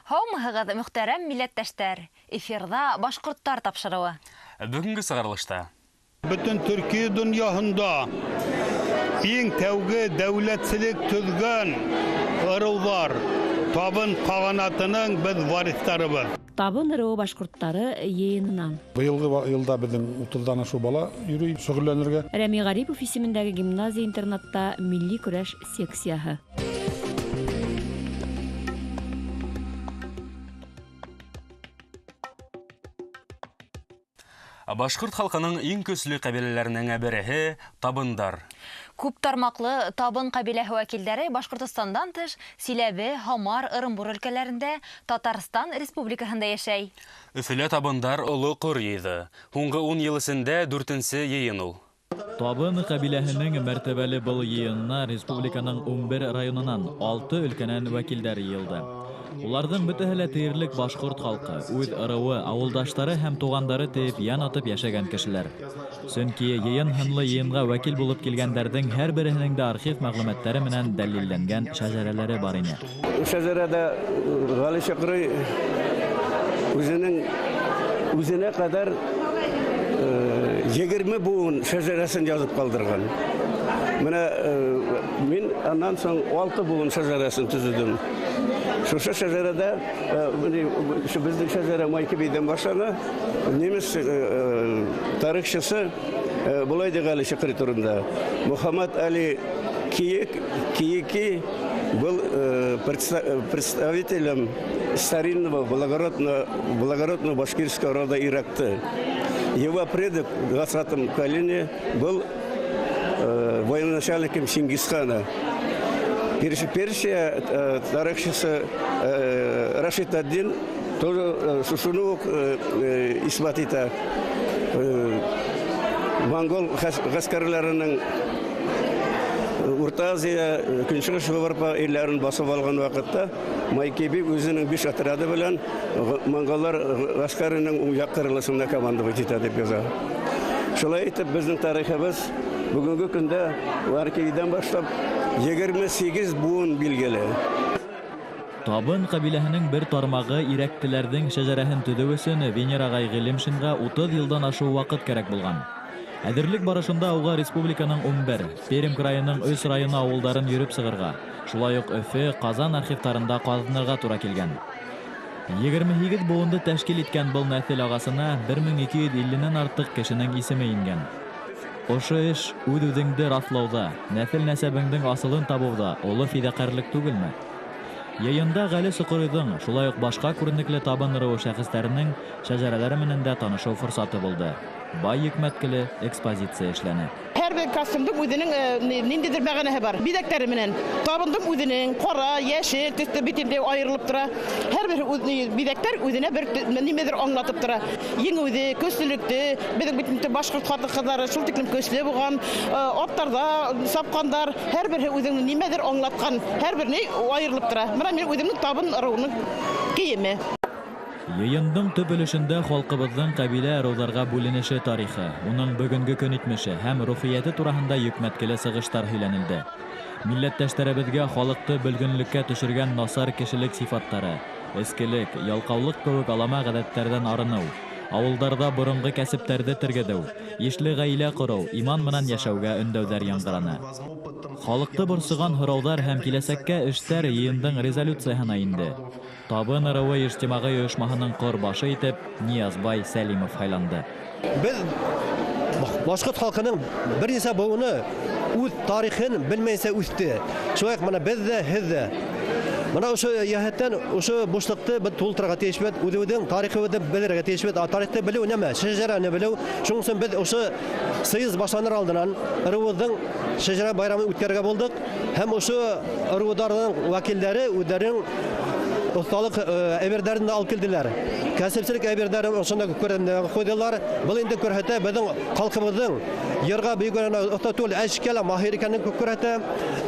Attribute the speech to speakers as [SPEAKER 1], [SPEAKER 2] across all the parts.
[SPEAKER 1] Һаумыһығыҙ, мөхтәрәм милләттәштәр! Эфирҙа башҡорттар тапшырыуы.
[SPEAKER 2] Бөгөнгө сығарылышта
[SPEAKER 3] бөтөн төрки донъяһында иң тәүге дәүләтселек төҙгән ырыуҙар Табын ҡағанатының беҙ вариҫтарыбыҙ.
[SPEAKER 4] Табын ырыуы башҡорттары йыйынынан.
[SPEAKER 5] Быйылғы йылда беҙҙең 30-дан ашыу бала йөрөй шөғөлләнергә.
[SPEAKER 4] Рәми Ғарипов исемендәге гимназия-интернатта милли көрәш секцияһы.
[SPEAKER 2] Башҡорт халҡының иң көслө ҡәбиләләренең береһе табындар.
[SPEAKER 1] Күп тармаҡлы табын ҡәбиләһе вәкилдәре Башҡортостандан тыш Силәбе, Һамар, Ырымбур өлкәләрендә, Татарстан Республикаһында йәшәй.
[SPEAKER 2] Өфөлә табындар оло ҡор йыйҙы. Һуңғы 10 йыл эсендә 4-нсе йыйын ул.
[SPEAKER 6] Табын ҡәбиләһенең мәртәбәле был йыйынына республиканың 11 районынан 6 өлкәнән вәкилдәр йыйылды. Уларҙың бөтәһе лә тиерлек башҡорт халҡы, үҙ ырыуы, ауылдаштары һәм туғандары тиеп ян атып йәшәгән кешеләр. Сөнки йыйын һынлы йыйынға вәкил булып килгәндәрҙең һәр береһенең дә архив мәғлүмәттәре менән дәлилләнгән шәжәрәләре бар ине.
[SPEAKER 7] Шәжәрәдә Ғәли Шаҡрый үҙенең үҙенә ҡәҙәр 20 быуын шәжәрәсен яҙып ҡалдырған. Менә мин аннан һуң 6 быуын шәжәрәсен төҙөдем. Шушы шәжәрәдә беҙҙең шәжәрә Майкебейҙән башлана. Немец тарихсысы былай ти Ғәли Шаҡрый турында: Мөхәммәт Али Киеки был представителем старинного благородного башкирского рода Иракты. Его предок в 20-м колене был военачальником Чингисхана. Персия тарихчысы Рашид ад-Дин тоже шушыны уҡ иҫбат итә. Монгол ғәскәрләренең Урта Азия, Көнсығыш Европа илләрен басып алған ваҡытта Майкеби үҙенең 5 отряды белән монголлар ғәскәренең уң яҡ ҡырылышында командовать итә тип яза. Шулай итеп беҙҙең тарихыбыҙ бөгөнгө көндә Майкебейҙән башлап 28 быуын билгеле.
[SPEAKER 6] Табын ҡәбиләһенең бер тармағы ирәктеләрҙең шәжәрәһен төҙөү өсөн Венер ағай Ғилемшинға 30 йылдан ашыу ваҡыт кәрәк булған. Әҙерлек барышында уға республиканың 11, Пермь крайының 3 районы ауылдарын йөрөп сығырға, шулай уҡ Өфө, Ҡазан архивтарында ҡаҙынырға тура килгән. 28 быуынды тәшкил иткән был нәҫел ағасына 1250-нән артыҡ кешенең исеме ингән. Ошо эш үҙ-үҙеңде раҫлауҙа, нәҫел-нәсәбеңдең асылын табыуҙа оло фиҙаҡәрлек түгелме? Йыйында Ғәли Соҡоройҙоң, шулай уҡ башҡа күренекле табын ырыуы шәхестәренең шәжәрәләре менән дә танышыу форсаты булды. Бай йөкмәткеле экспозиция эшләне.
[SPEAKER 8] Һәр бер костюмдың үҙенең ниндәйҙер мәғәнәһе бар. Биҙәктәре менән. Табындың үҙенең ҡара, йәшел төҫлө бит инде айырылып тора. Һәр бер биҙәктәр үҙенә бер нимәҙер аңлатып тора. Еңеүҙе, көслөлөктө, беҙҙең бит инде башҡорт ҡатын-ҡыҙҙары шул тиклем көслө булған, аттарҙа сапҡандар, һәр береһе үҙенең нимәҙер аңлатҡан, һәр бер ни айырылып тора. Бына мин үҙемдең табын ырыуының кейеме.
[SPEAKER 6] Йыйындың төп өлөшөндә халҡыбыҙҙың ҡәбилә ырыуҙарға бүленеше тарихы, уның бөгөнгө көн итмеше һәм рухиәте тураһында йөкмәткеле сығыштар һөйләнелде. Милләттәштәребеҙгә халыҡты бөлгөнлөккә төшөргән насар кешелек сифаттары, эскелек, ялҡаулыҡ кеүек алама ғәҙәттәрҙән арыныу, ауылдарҙа боронғо кәсептәрҙе тергеҙеү, ишле ғаилә ҡороу, иман менән йәшәүгә өндәүҙәр яңғыраны. Халыҡты борсоған һорауҙар һәм киләсәккә эштәр йыйындың резолюцияһына инде. Табын ырыуы ижтимағи ойошмаһының ҡор башы итеп Ниязбай Сәлимов һайланды.
[SPEAKER 9] Беҙ башҡорт халҡының бер нисә быуыны үҙ тарихын белмәйенсә үҫте. Шулай уҡ бына беҙ ҙә, һеҙ ҙә. Бына ошо йәһәттән ошо бушлыҡты беҙ тултырырға тейешбеҙ, үҙебеҙҙең тарихыбыҙҙы белергә тейешбеҙ. Ә тарихты белеү нәмә? Шәжәрәне белеү. Шуның өсөн беҙ ошо съезд башланыр алдынан ырыуыбыҙҙың шәжәрә байрамын үткәрергә булдыҡ. Һәм ошо ырыуҙарҙың вәкилдәре үҙҙәренең оҫталыҡ әйберҙәрен дә алып килделәр. Кәсепселек әйберҙәрен ошонда күрҙем ҡуйҙылар. Был инде күрһәтә беҙҙең халҡыбыҙҙың йырға бейеүгә оҫта түгел, эшкә лә маһир икәнен күрһәтә.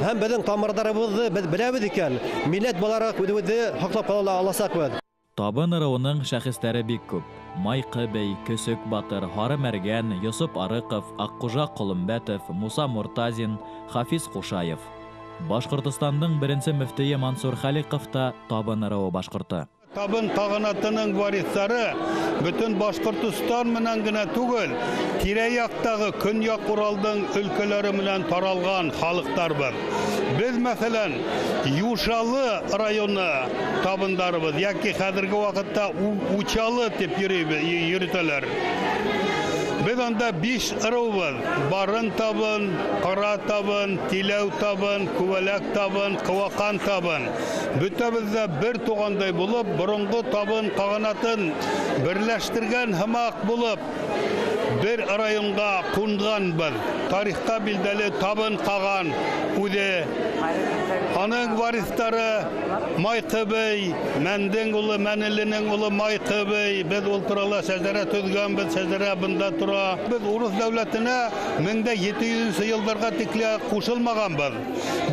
[SPEAKER 9] Һәм беҙҙең тамырҙарыбыҙҙы беҙ беләбеҙ икән, милләт булараҡ үҙебеҙҙе һаҡлап ҡала аласаҡбыҙ.
[SPEAKER 6] Табын ырыуының шәхестәре бик күп. Майҡы бей, Көсөк батыр, Һары Мәргән, Йосоп Арыҡов, Аҡҡужа Ҡоломбәтов, Муса Муртазин, Хафиз Ҡушаев. Башҡортостандың беренсе мөфтөйө Мансур Халиҡов та табын ырыуы башҡорто.
[SPEAKER 3] Табын ҡағанатының вариҫтары бөтөн Башҡортостан менән генә түгел, тирә-яҡтағы Көньяҡ Уралдың өлкәләре менән таралған халыҡтарбыҙ. Беҙ, мәҫәлән, Юшалы районы табындарыбыҙ, йәки хәҙерге ваҡытта Учалы тип йөрөтәләр. Беҙ анда 5 ырыубыҙ: Барын табын, Ҡара табын, Тиләү табын, Күбәләк табын, Ҡыуаҡан табын. Бөтәбеҙ ҙә бер туғандай булып, боронғо табын ҡағанатын берләштергән һымаҡ булып, бер районға ҡунғанбыҙ. Тарихта билдәле табын ҡаған үҙе. Аның вариҫтары Майҡыбей, Мәндең улы, Мәнеленең улы Майҡыбей. Беҙ ул турала шәжәрә төҙгәнбеҙ, шәжәрә бында тора. Беҙ урыҫ дәүләтенә 1700 йылдарға тикле ҡушылмағанбыҙ.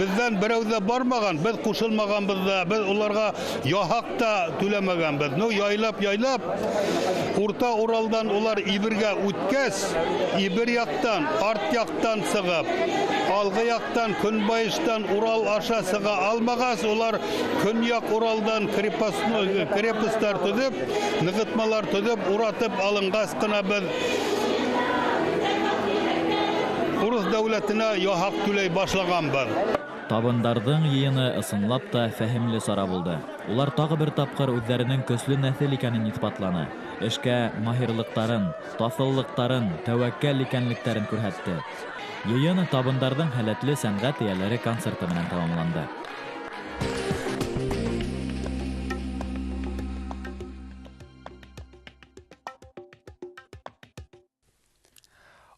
[SPEAKER 3] Беҙҙән берәү ҙә бармаған, беҙ ҡушылмағанбыҙ ҙа, беҙ уларға яһаҡ та түләмәгәнбеҙ. Ну, яйлап-яйлап Урта Уралдан улар Ибергә үткәс, Ибер яҡтан, арт яҡтан сығып, алғы яҡтан, көнбайыштан Урал аша сыға алмағас, улар көньяҡ Уралдан крепостар төҙөп, нығытмалар төҙөп, уратып алынғас ҡына беҙ урыҫ дәүләтенә яһаҡ түләй башлағанбыҙ.
[SPEAKER 6] Табындарҙың йыйыны ысынлап та фәһемле сара булды. Улар тағы бер тапҡыр үҙҙәренең көслө нәҫел икәнен иҫбатланы. Эшкә маһирлыҡтарын, таҫыллыҡтарын, тәүәккәл икәнлектәрен күрһәтте. Йыйын табындарҙың һәләтле сәнғәт эйәләре концерты менән тамамланды.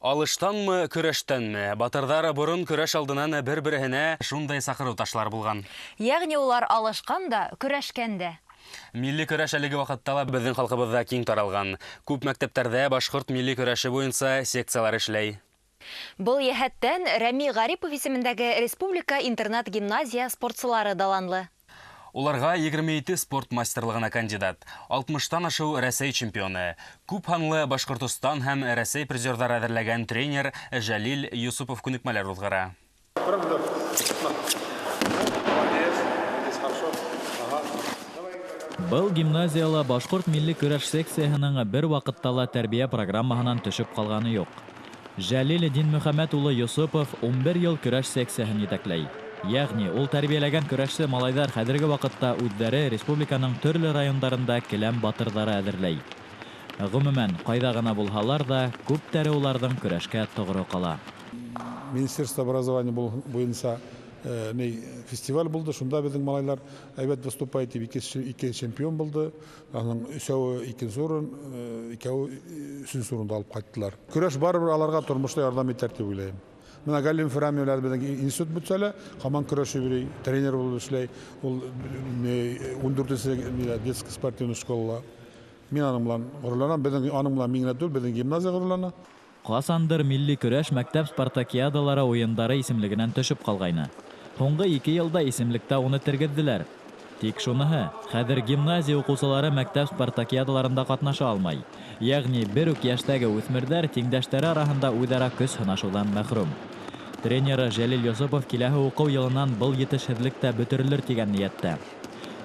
[SPEAKER 2] Алыштанмы, көрәштәнме? Батырҙар борон көрәш алдынан бер-береһенә шундай саҡырыу ташлар булған.
[SPEAKER 1] Йәғни улар алышҡан да, көрәшкән дә.
[SPEAKER 2] Милли көрәш әлеге ваҡытта ла беҙҙең халҡыбыҙҙа киң таралған. Күп мәктәптәрҙә башҡорт милли көрәше буйынса секциялар эшләй.
[SPEAKER 1] Был йәһәттән Рәми Ғарипов исемендәге республика интернат-гимназия спортсылары даланлы.
[SPEAKER 2] Уларға 27 спорт мастерлығына кандидат, 60-тан ашыу Рәсәй чемпионы, күп һанлы Башҡортостан һәм Рәсәй призерҙары әҙерләгән тренер Жәлил Юсупов күнекмәләр уҙғара.
[SPEAKER 6] Был гимназияла башҡорт милли көрәш секцияһының бер ваҡытта ла тәрбиә программаһынан төшөп ҡалғаны юҡ. Жәлил Динмөхәмәт улы Юсупов 11 йыл көрәш секцияһын етәкләй. Йәғни ул тәрбиәләгән көрәшсе малайҙар хәҙерге ваҡытта үҙҙәре республиканың төрлө райондарында келәм батырҙары әҙерләй. Ғөмүмән, ҡайҙа ғына булһалар ҙа, күптәре уларҙың көрәшкә тоғро ҡала.
[SPEAKER 5] Министерство образования буйынса фестиваль булды, шунда беҙҙең малайлар әйбәт выступать итеп, ике чемпион булды. Аның өсәүе икенсе урын, икәүе өсөнсө урынды алып ҡайттылар. Көрәш барыбер аларға тормошта ярҙам итер тип уйлайым. Мына Галим Фәрамиевләр беҙҙең институт бөтсә лә, һаман көрәшеп йөрөй, тренер булып эшләй. Ул 14-нсе детский спортивный школала. Мин аның менән ғорурланам, беҙҙең аның менән мин генә түгел, беҙҙең гимназия ғорурлана.
[SPEAKER 6] Ҡасандыр милли көрәш мәктәп спартакиадалары уйындары исемлегенән төшөп ҡалғайны. Һуңғы 2 йылда исемлектә уны тергеҙҙеләр. Тик шуныһы, хәҙер гимназия уҡыусылары мәктәп спартакиадаларында ҡатнаша алмай. Йәғни бер үк йәштәге үҫмерҙәр тиңдәштәре араһында үҙ-ара көс һынашыуҙан мәхрүм. Тренеры Жәлил Йосопов киләһе уҡыу йылынан был етешһеҙлек тә бөтөрөлөр тигән ниәттә.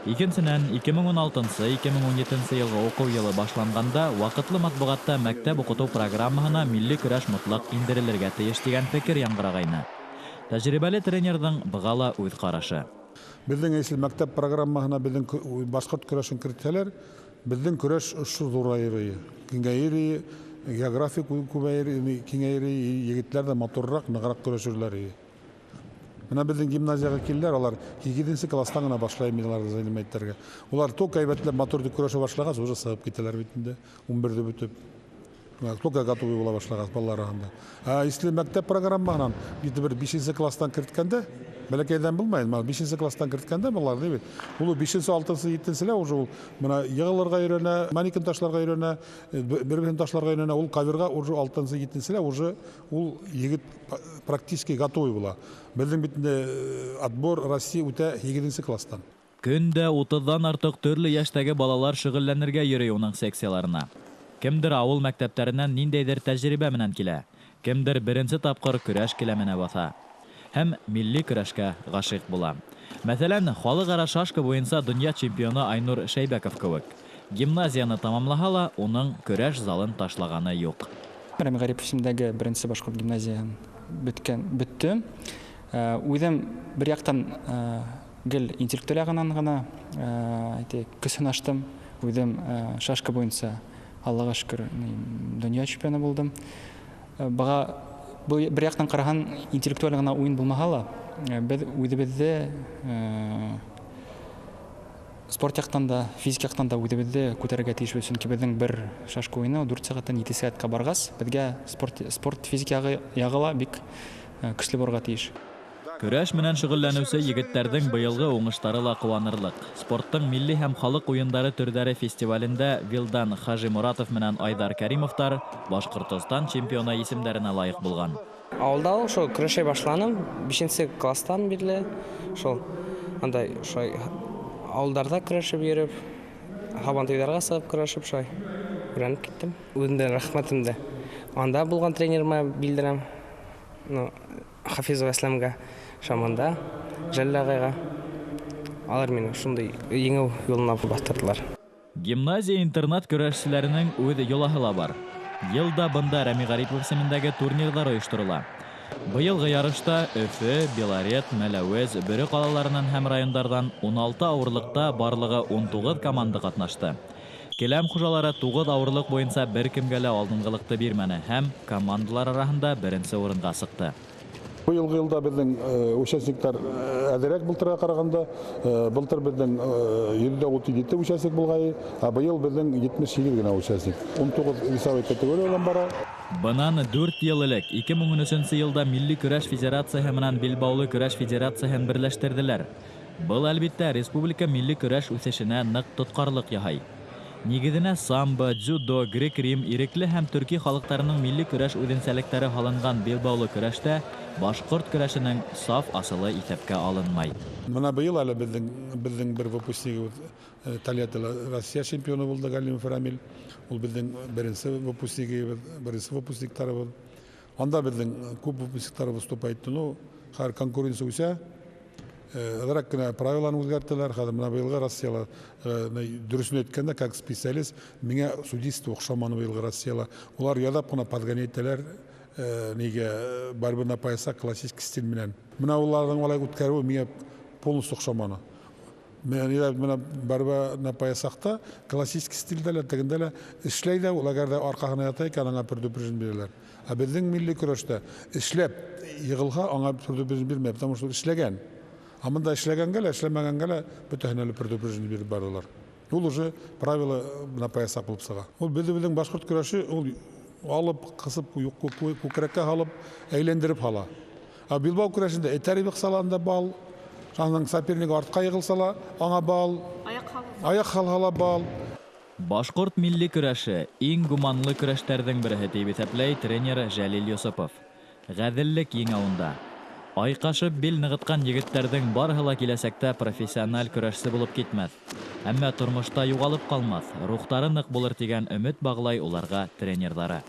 [SPEAKER 6] Икенсенән, 2016-2017 йылғы уҡыу йылы башланғанда ваҡытлы матбуғатта мәктәп уҡытыу программаһына милли көрәш мотлаҡ индерелергә тейеш тигән фекер яңғырағайны. Тәжрибәле тренерҙың быға ла үҙ ҡарашы.
[SPEAKER 5] Беҙҙең эсел мәктәп программаһына беҙҙең башҡорт көрәшен кертһәләр, беҙҙең көрәш ошо ҙурайыр, киңәйер, географик күбәйер, киңәйер, егеттәр ҙә матурыраҡ, нығыраҡ көрәшерләр. Мына беҙҙең гимназияға килделәр, алар 8-нсе класстан ғына башлай мин уларҙы занимать итергә. Улар только әйбәтләп матур итеп көрәшә башлағас, уже сығып китәләр бит инде, 11-ҙе бөтөп. Только готовый була башлағас балалар араһында. Ә если мәктәп программаһынан где-то бер 5-нсе класстан керткәндә, бәләкәйҙән булмай, мына 5-нсе класстан керткәндә балалар бит. Ул 5-нсе, 6-нсы, 7-нселә уже ул мына йығылырға өйрәнә, манекен ташларға өйрәнә, бер-берен ташларға өйрәнә, ул коверға уже 6-нсы, 7-нселә уже ул егет практически готовый була. Беҙҙең бит инде отбор Россия үтә 8-нсе класстан.
[SPEAKER 6] Көндә 30-дан артыҡ төрлө йәштәге балалар шөғөлләнергә йөрөй уның секцияларына. Кемдер ауыл мәктәптәренән ниндәйҙер тәжрибә менән килә, кемдер беренсе тапҡыр көрәш келәменә баҫа. Һәм милли көрәшкә ғашиҡ була. Мәҫәлән, халыҡ-ара шашка буйынса донъя чемпионы Айнур Шәйбәков кеүек. Гимназияны тамамлаһа ла, уның көрәш залын ташлағаны юҡ.
[SPEAKER 10] Рәми Ғәрипов исемендәге беренсе башҡорт гимназияһын бөттөм. Үҙем бер яҡтан гел интеллектуаль яғынан ғына көс һынаштым. Үҙем шашка буйынса, Аллаға шөкөр, донъя чемпионы булдым. Быға бер яҡтан ҡараһаң, интеллектуаль ғына уйын булмаһа ла, беҙ үҙебеҙҙе спорт яҡтан да, физик яҡтан да үҙебеҙҙе күтәрергә тейешбеҙ, сөнки беҙҙең бер шашка уйыны 4 сәғәттән 7 сәғәткә барғас, беҙгә спорт физик яғы ла бик көслө булырға тейеш.
[SPEAKER 6] Көрәш менән шөғөлләнеүсе егеттәрҙең быйылғы уңыштары ла ҡыуанырлыҡ. Спорттың милли һәм халыҡ уйындары төрҙәре фестивалендә Вилдан Хажимуратов менән Айҙар Кәримовтар Башҡортостан чемпионы исемдәренә лайыҡ булған.
[SPEAKER 11] Ауылда шул көрәшә башланым, 5 класстан бирле шул андай шулай ауылдарҙа көрәшеп йөрөп, һабантуйҙарға сығып көрәшеп шулай өйрәнеп киттем. Үҙемдең рәхмәтемде анда булған тренерыма белдерәм. Хафизов Әсләмгә, Шаманда, Жәлил ағайға. Алар мине шундай еңеү юлына баҫтырҙылар.
[SPEAKER 6] Гимназия-интернат көрәшселәренең үҙ йолаһы ла бар. Йылда бында Рәми Ғәрипов исемендәге турнирҙар ойошторола. Быйылғы ярышта Өфө, Белорет, Мәләүез, Бөрө ҡалаларынан һәм райондарҙан 16 ауырлыҡта барлығы 19 команда ҡатнашты. Келәм хужалары 9 ауырлыҡ буйынса бер кемгә лә алдынғылыҡты бирмәне һәм командалар араһында беренсе урынға сыҡты.
[SPEAKER 5] Быйылғы йылда беҙҙең участниктар әҙерәк былтырға ҡарағанда, былтыр беҙҙең 137 участник булғайы, ә быйыл беҙҙең 78 генә участник. 19 весовой категориялан бара.
[SPEAKER 6] Бынан 4 йыл элек 2013 йылда Милли көрәш федерацияһы менән Билбаулы көрәш федерацияһын берләштерҙеләр. Был, әлбиттә, республика милли көрәш үҫешенә ныҡ тотҡарлыҡ яһай. Нигеҙенә самбо, дзюдо, грек-рим, ирекле һәм төрки халыҡтарының милли көрәш үҙенсәлектәре һалынған билбаулы көрәштә башҡорт көрәшенең саф асылы иҫәпкә алынмай.
[SPEAKER 5] Мына быйыл әле беҙҙең бер выпускнигыбыҙ Тольяттила Россия чемпионы булды Галимов Рамил. Ул беҙҙең беренсе выпускнигыбыҙ, беренсе выпускниктарыбыҙ. Анда беҙҙең күп выпускниктар выступать итте. Ну, хәҙер конкуренция үҫә. Әҙерәк кенә правиланы үҙгәрттеләр. Хәҙер мына быйылғы Россияла, дөрөҫөн әйткәндә, как специалист, миңә судейство оҡшаманы быйылғы Россияла. Улар яҙап ҡына подгонять итәләр, нигә борьба на пояса классический стиль менән. Мына уларҙың улай үткәреүе миңә полностью оҡшаманы. Мына борьба на поясаҡта классический стилдә лә, тегендә лә эшләй ҙә, ул әгәр ҙә арҡаһына ята икән, аңа предупреждение бирәләр. Ә беҙҙең милли көрәштә эшләп йығылһа, аңа предупреждение бирмәй, потому что эшләгән. А мында эшләгәнгә лә, эшләмәгәнгә лә бөтәһенә лә предупреждение биреп баралар. Ул уже правила на поясаҡ булып сыға. Ул беҙҙең башҡорт көрәше, ул алып, ҡысып, күкрәккә һалып, әйләндереп һала. Ә билбау көрәшендә этәреп йыҡса ла анда бал, аның сопернигы артҡа йығылса ла, аңа бал, аяҡ һалһа ла бал.
[SPEAKER 6] Башҡорт милли көрәше иң гуманлы көрәштәрҙең береһе тип иҫәпләй тренер Жәлил Йосопов. Ғәҙеллек еңә унда. Айҡашып бил нығытҡан егеттәрҙең барыһы ла киләсәктә профессиональ көрәшсе булып китмәҫ. Әммә тормошта юғалып ҡалмаҫ, рухтары ныҡ булыр тигән өмөт бағлай уларға тренерҙары.